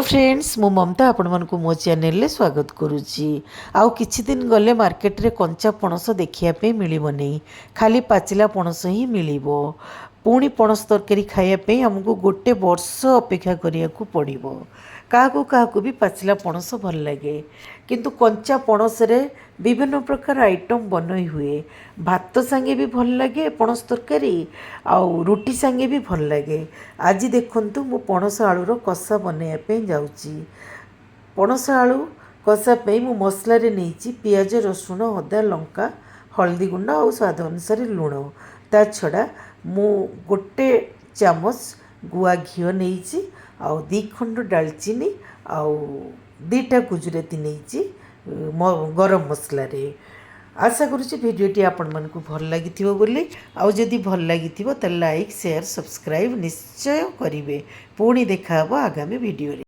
Friends, ମୁଁ ମମତା ଆପଣମାନଙ୍କୁ ମୋ ଚ୍ୟାନେଲରେ ସ୍ୱାଗତ କରୁଛି। ଆଉ କିଛି ଦିନ ଗଲେ ମାର୍କେଟରେ କଞ୍ଚା ପଣସ ଦେଖିବା ପାଇଁ ମିଳିବନି, ଖାଲି ପାଚିଲା ପଣସ ହିଁ ମିଳିବ। ପୁଣି ପଣସ ତରକାରୀ ଖାଇବା ପାଇଁ ଆମକୁ ଗୋଟେ ବର୍ଷ ଅପେକ୍ଷା କରିବାକୁ ପଡ଼ିବ। କାହାକୁ କାହାକୁ ବି ପାଚିଲା ପଣସ ଭଲ ଲାଗେ, କିନ୍ତୁ କଞ୍ଚା ପଣସରେ ବିଭିନ୍ନ ପ୍ରକାର ଆଇଟମ୍ ବନେଇ ହୁଏ। ଭାତ ସାଙ୍ଗେ ବି ଭଲ ଲାଗେ ପଣସ ତରକାରୀ, ଆଉ ରୁଟି ସାଙ୍ଗେ ବି ଭଲ ଲାଗେ। ଆଜି ଦେଖନ୍ତୁ, ମୁଁ ପଣସ ଆଳୁର କଷା ବନେଇବା ପାଇଁ ଯାଉଛି। ପଣସ ଆଳୁ କଷା ପାଇଁ ମୁଁ ମସଲାରେ ନେଇଛି ପିଆଜ, ରସୁଣ, ଅଦା, ଲଙ୍କା, ହଳଦୀ ଗୁଣ୍ଡ ଆଉ ସ୍ୱାଦ ଅନୁସାରେ ଲୁଣ। ତା ଛଡ଼ା ମୁଁ ଗୋଟେ ଚାମଚ ଗୁଆ ଘିଅ ନେଇଛି, ଆଉ 2 ଖଣ୍ଡ ଡାଲଚିନି ଆଉ 2ଟା ଗୁଜୁରାତି ନେଇଛି ଗରମ ମସଲାରେ। ଆଶା କରୁଛି ଭିଡ଼ିଓଟି ଆପଣମାନଙ୍କୁ ଭଲ ଲାଗିଥିବ ବୋଲି। ଆଉ ଯଦି ଭଲ ଲାଗିଥିବ, ତାହେଲେ ଲାଇକ୍, ସେୟାର, ସବସ୍କ୍ରାଇବ୍ ନିଶ୍ଚୟ କରିବେ। ପୁଣି ଦେଖାହେବ ଆଗାମୀ ଭିଡ଼ିଓରେ।